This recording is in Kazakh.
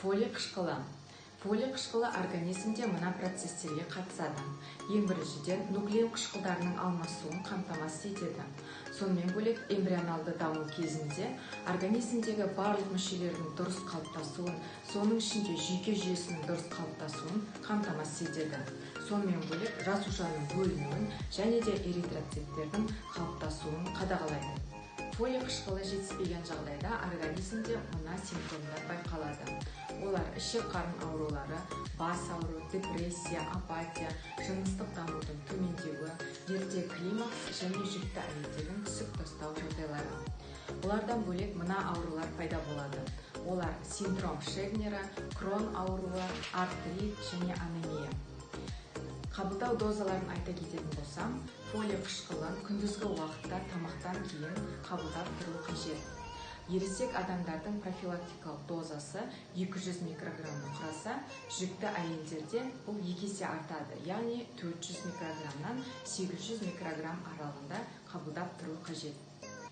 Фолий қышқылы. Фолий қышқылы организмде мына процестерге қатысады. Ең біріншіден, нуклеин қышқылдарының алмасуын қамтамасыз етеді. Сонымен бөлек, эмбрионалды даму кезінде организмдегі барлық мүшелердің дұрыс қалыптасуын, соның ішінде жүйке жүйесінің дұрыс қалыптасуын қамтамасыз етеді. Сонымен бөлек, жасушаның бөлінуін және де эритроциттердің қалыптасуын қадағалайды. Фолий қышқылы жетіспеген жағдайда организмде мына симптомдар байқалады. Олар: ішек-қарын аурулары, бас ауру, депрессия, апатия, жыныстық дамудың төмендеуі, ерте климакс және жүкті әйелдердің түсік тастау жағдайлары. Бұлардан бөлек, мына аурулар пайда болады. Олар: синдром Шегнера, Крон ауруы, артрит және анемия. Қабылдау дозаларын айта кететін болсам, фолий қышқылын күндізгі уақытта тамақтан кейін қабылдап тұру қажет. Ересек адамдардың профилактикалық дозасы 200 микрограммды құраса, жүкті әйелдерде бұл 2 есе артады, яғни 400 микрограммнан 800 микрограмм аралығында қабылдап тұру қажет.